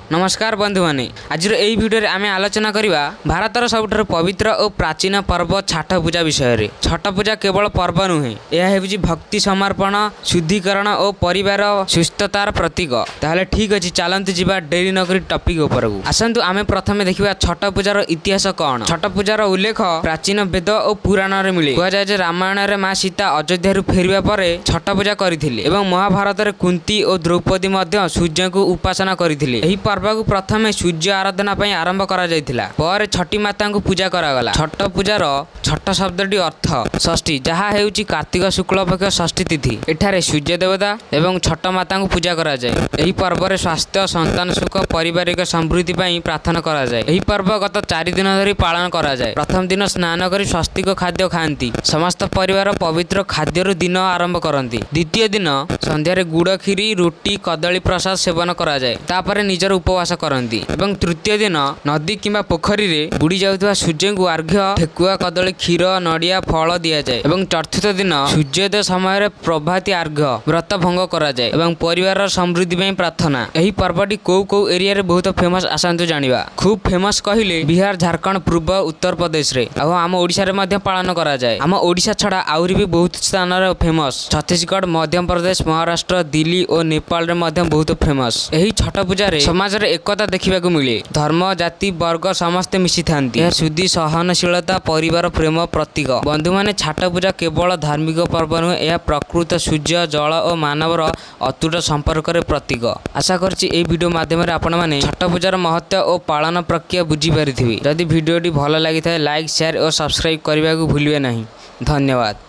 ନମସ୍କାର ବନ୍ଧୁମାନେ, ଆଜିର ଏହି ଭିଡ଼ିଓରେ ଆମେ ଆଲୋଚନା କରିବା ଭାରତର ସବୁଠାରୁ ପବିତ୍ର ଓ ପ୍ରାଚୀନ ପର୍ବ ଛାଟ ପୂଜା ବିଷୟରେ। ଛଟ ପୂଜା କେବଳ ପର୍ବ ନୁହେଁ, ଏହା ହେଉଛି ଭକ୍ତି, ସମର୍ପଣ, ଶୁଦ୍ଧିକରଣ ଓ ପରିବାର ସୁସ୍ଥତାର ପ୍ରତୀକ। ତାହେଲେ ଠିକ୍ ଅଛି, ଚାଲନ୍ତୁ ଯିବା ଡେରି ନକରି ଟପିକ୍ ଉପରକୁ। ଆସନ୍ତୁ ଆମେ ପ୍ରଥମେ ଦେଖିବା ଛଟ ପୂଜାର ଇତିହାସ କ'ଣ। ଛଟ ପୂଜାର ଉଲ୍ଲେଖ ପ୍ରାଚୀନ ବେଦ ଓ ପୁରାଣରେ ମିଳେ। କୁହାଯାଏ ଯେ ରାମାୟଣରେ ମା ସୀତା ଅଯୋଧ୍ୟାରୁ ଫେରିବା ପରେ ଛଟ ପୂଜା କରିଥିଲେ ଏବଂ ମହାଭାରତରେ କୁନ୍ତି ଓ ଦ୍ରୌପଦୀ ମଧ୍ୟ ସୂର୍ଯ୍ୟଙ୍କୁ ଉପାସନା କରିଥିଲେ। ଏହି ପର୍ବକୁ ପ୍ରଥମେ ସୂର୍ଯ୍ୟ ଆରାଧନା ପାଇଁ ଆରମ୍ଭ କରାଯାଇଥିଲା, ପରେ ଛଟି ମାତାଙ୍କୁ ପୂଜା କରାଗଲା। ଛଟ ପୂଜାର ଛଟ ଶବ୍ଦଟି ଅର୍ଥ ଷଷ୍ଠୀ, ଯାହା ହେଉଛି କାର୍ତ୍ତିକ ଶୁକ୍ଳପକ୍ଷ ଷଷ୍ଠୀ ତିଥି। ଏଠାରେ ସୂର୍ଯ୍ୟ ଦେବତା ଏବଂ ଛଟ ମାତାଙ୍କୁ ପୂଜା କରାଯାଏ। ଏହି ପର୍ବରେ ସ୍ୱାସ୍ଥ୍ୟ, ସନ୍ତାନ ସୁଖ, ପାରିବାରିକ ସମୃଦ୍ଧି ପାଇଁ ପ୍ରାର୍ଥନା କରାଯାଏ। ଏହି ପର୍ବ ଗତ 4 ଦିନ ଧରି ପାଳନ କରାଯାଏ। ପ୍ରଥମ ଦିନ ସ୍ନାନ କରି ସ୍ୱାସ୍ତିକ ଖାଦ୍ୟ ଖାଆନ୍ତି। ସମସ୍ତ ପରିବାର ପବିତ୍ର ଖାଦ୍ୟରୁ ଦିନ ଆରମ୍ଭ କରନ୍ତି। ଦ୍ୱିତୀୟ ଦିନ ସନ୍ଧ୍ୟାରେ ଗୁଡ଼ କ୍ଷୀରି, ରୁଟି, କଦଳୀ ପ୍ରସାଦ ସେବନ କରାଯାଏ। ତାପରେ ନିଜର ଉପବାସ କରନ୍ତି ଏବଂ ତୃତୀୟ ଦିନ ନଦୀ କିମ୍ବା ପୋଖରୀରେ ବୁଡ଼ି ଯାଉଥିବା ସୂର୍ଯ୍ୟଙ୍କୁ ଅର୍ଘ୍ୟ, ଠେକୁଆ, କଦଳୀ, କ୍ଷୀର, ନଡ଼ିଆ, ଫଳ ଦିଆଯାଏ ଏବଂ ଚତୁର୍ଥ ଦିନ ସୂର୍ଯ୍ୟୋଦୟ ସମୟରେ ପ୍ରଭାତୀ ଅର୍ଘ୍ୟ ବ୍ରତ ଭଙ୍ଗ କରାଯାଏ ଏବଂ ପରିବାରର ସମୃଦ୍ଧି ପାଇଁ ପ୍ରାର୍ଥନା। ଏହି ପର୍ବଟି କୋଉ କୋଉ ଏରିଆରେ ବହୁତ ଫେମସ୍ ଆସନ୍ତୁ ଜାଣିବା। ଖୁବ୍ ଫେମସ୍ କହିଲେ ବିହାର, ଝାଡ଼ଖଣ୍ଡ, ପୂର୍ବ ଉତ୍ତରପ୍ରଦେଶରେ ଆଉ ଆମ ଓଡ଼ିଶାରେ ମଧ୍ୟ ପାଳନ କରାଯାଏ। ଆମ ଓଡ଼ିଶା ଛଡ଼ା ଆହୁରି ବି ବହୁତ ସ୍ଥାନରେ ଫେମସ୍। ଛତିଶଗଡ଼, ମଧ୍ୟପ୍ରଦେଶ, ମହାରାଷ୍ଟ୍ର, ଦିଲ୍ଲୀ ଓ ନେପାଳରେ ମଧ୍ୟ ବହୁତ ଫେମସ୍। ଏହି ଛଟ ପୂଜାରେ ସମାଜରେ ଏକତା ଦେଖିବାକୁ ମିଳେ। ଧର୍ମ, ଜାତି, ବର୍ଗ ସମସ୍ତେ ମିଶିଥାନ୍ତି। ଏହା ଶୁଦ୍ଧି, ସହନଶୀଳତା, ପରିବାର ପ୍ରେମ ପ୍ରତୀକ। ବନ୍ଧୁମାନେ, ଛାଟ ପୂଜା କେବଳ ଧାର୍ମିକ ପର୍ବ ନୁହେଁ, ଏହା ପ୍ରକୃତ ସୂର୍ଯ୍ୟ, ଜଳ ଓ ମାନବର ଅତୁଟ ସମ୍ପର୍କରେ ପ୍ରତୀକ। ଆଶା କରୁଛି ଏହି ଭିଡ଼ିଓ ମାଧ୍ୟମରେ ଆପଣମାନେ ଛଟ ପୂଜାର ମହତ୍ତ୍ୱ ଓ ପାଳନ ପ୍ରକ୍ରିୟା ବୁଝିପାରିଥିବେ। ଯଦି ଭିଡ଼ିଓଟି ଭଲ ଲାଗିଥାଏ, ଲାଇକ୍, ସେୟାର ଓ ସବସ୍କ୍ରାଇବ୍ କରିବାକୁ ଭୁଲିବେ ନାହିଁ। ଧନ୍ୟବାଦ।